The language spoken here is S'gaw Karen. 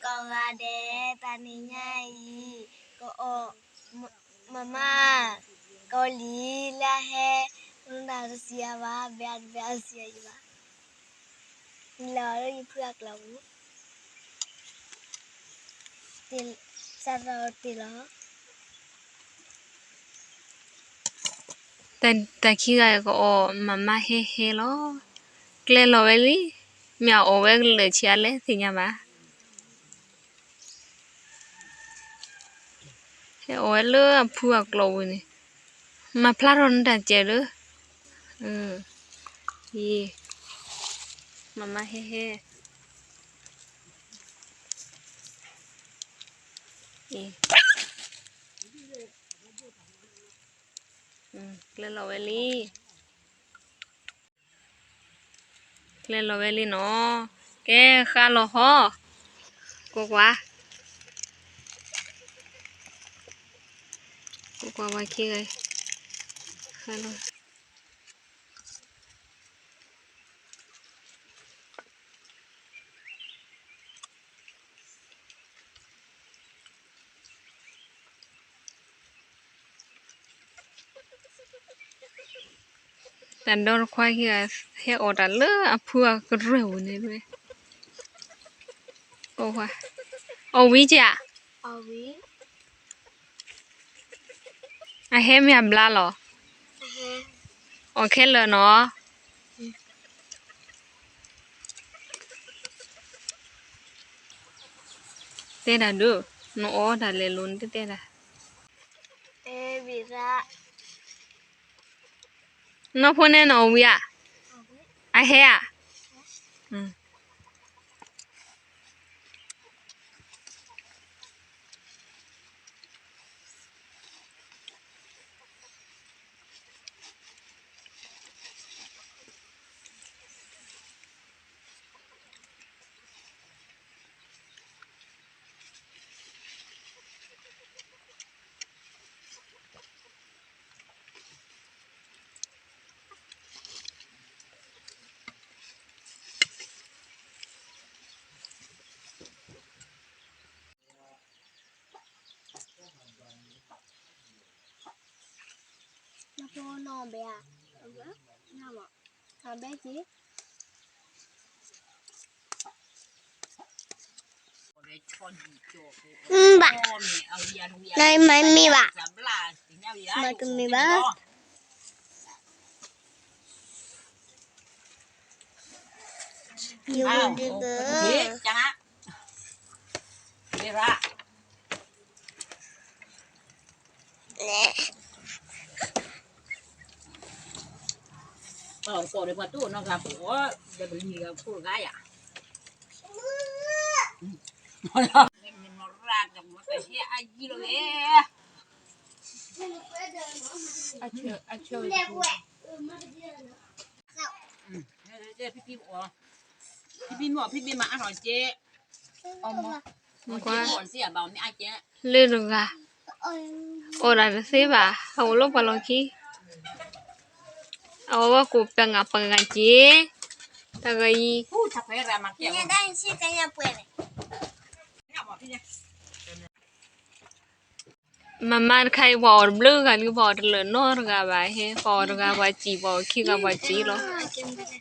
ကိးဂၤဒဲး, တနံၤညါအံၤ ကအိၣ် မမါ ကီၤလံၤလၢအဟဲ မတၤတစံးအါဘၣ်, ဘၣ်တဘၣ်အစံးအါယံၤဘၣ်. လီၤလၢယဖုအကျိာ်ပူၤ, စးထီၣ်တ့ၢ်လီၤ. တၢ်ခံဂၤကအီၣ်မၤမၤဟဲဟဲလီၤ. ကျဲလီၤဝဲလံ, မ့ၢ်အအိၣ်ဝဲကလၢာ်ဆံးအါလဲၣ်သ့ၣ်ညါဘၣ်. ဟဲအိၣ်ဝဲလၢအဖုအကျိာ်ပူၤန့ၣ်, မၤဖျါထီၣ်နတၢ်စဲးလၢ, မၤမၤဟဲဟဲ, ကျဲလီၤဝဲလံ. ကျဲလီၤဝဲလံနီၤ, ကဲဃါလီၤဟီ, ကွၢ်ကွၢ်, ကွၢ်ကွၢ်ဝဲခံဂၤ, ဃါလီၤ. တၢ်ဒီတခွါခံဂၤ ဟဲအီၣ်တၢ်လၢအဖုအကရၢၢ်ပူၤန့ၣ်, အီၣ်ဝံၤဧါ, အဟဲမ့ၢ်အဘျါလီၤ, အီၣ်ခဲလၢာ်နီၤ. တဲဒၣ်ဒုး, နအီၣ်တၢ်လဲၤလိၤနတတဲဒၣ်. နီၢ်ဖိနဲနအီၣ်ဝံၤဧါ, အဟဲဧါ. Mmm, bả. Này, mày mì bả. Mày tụi mì bả. Nhiều người đi bả. Nè. Ờ, cô đấy mà tụi nó gặp của, để mình nhìn gặp cô gái à? Nó ra được một cái xe ai gì rồi đấy. Ai chơi, ai chơi. Ừ, để, để, phi phi bỏ. Phi phi bỏ, phi phi mà ăn hỏi chị. ကွၢ်, လၢတဂၤ, အိၣ်ဒၣ်တသ့ဘၣ်, ဟးအိၣ်လၢပှၤလီၢ်ခံ, အဝဲကိးပှၤငါပှၤဂၤက့ၤ, တၢ်ဂၤအံၤ, မၤမၤတခါအံၤ ပှၤအီၣ်တဘျုးဂၤလံ, ပှၤအီၣ်တလၢာ်နီတဂၤဘၣ်, ဟဲ ပှၤအီၣ်တဂၤပှၤစံၣ်, ပှၤအီၣ်ခံဂၤပှၤစံၣ်လီၤ.